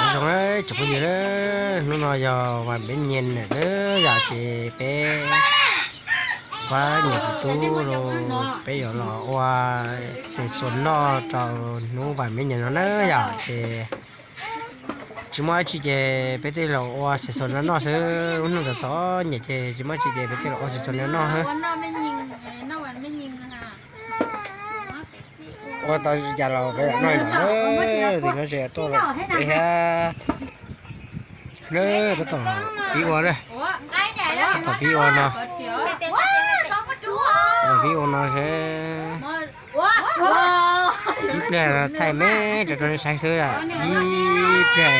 Zoo na tsoom phooj ywg na, hnub no yog vas peb nyes na yom, ces peb pab niam txiv tub los peb yuav los ua xev xuas noj rau hnub vas peb nyes no na yom, ces tsis muaj dab tsi ces peb thiaj los ua xev xuas no noj xwb. Lub hnub txom txom nyem ces tsis muaj dab tsi ces peb thiaj los ua xev xuas no noj xwb. Ua tau cas los peb lam noj li ntawd na. Tus nyob ze tuaj los peb thiab na. Tab tom pib ua na, tab tom pib ua no, tab tom pib ua no seb ib pliag thaij me rau rau nej saib xwb, ib pliag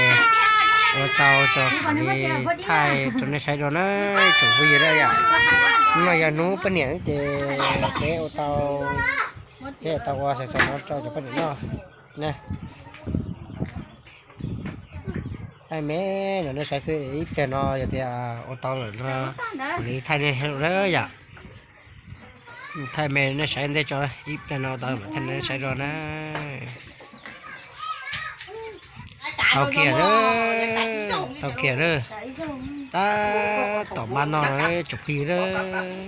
ua tau tso kom li thaij rau nej saib dua na tsoom phooj ywg na yom. Hnub no yog hnub poj niam ces peb ua tau, peb ua tau ua xev xuas no rau cov poj niam noj na. Thaij me no nej saib xwb, ib pliag no yog tias ua tau lawm no kuv li thaij nej saib dua na yom. Thaij me nej saib ntej tso, ib pliag no tau mam thaij nej saib dua na. Tau kiag na, tau kiag na. Tab tom npaj noj tsoom phooj ywg na.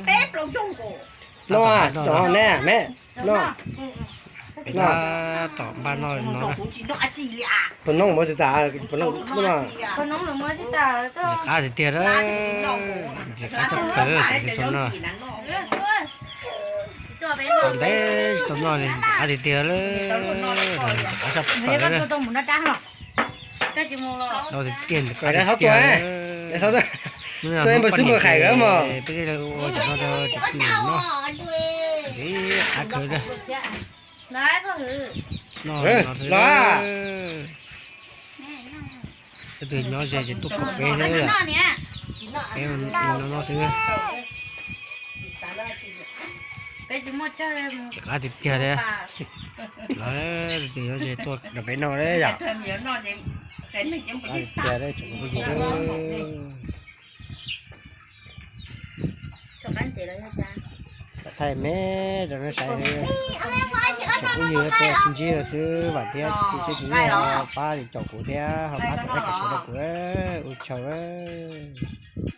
Tab tom npaj noj na. Peb tab tom npaj noj no na. Ntxim qab tiag tiag na, ntxim qab tshaj plaws xev xuas no. Tau ntev tsis tau noj li, ntxim qab tiag tiag na, ntxim qab tshaj plaws na. Noj tiag tiag, ntxim qab tiag tiag. Hnub no hnub poj niam ces peb thiaj li ua cov no rau cov poj niam noj, ntxim qab kawg na. Noj no xwb. Leej twg nyob ze ces tuaj koom peb xwb, peb no no xwb. Ntxim qab tiag tiag li. Leej twg nyob ze tuaj nrog peb noj yom. Ntxim qab tiag tiag tsoom phooj ywg. Thaij me rau nej saib, tsoom phooj ywg peb sib ntsib rau xwb, vam thiab cia siab tias nej ho pab caum kuv thiab ho pab kom like kom share rau kuv, ua tsaug.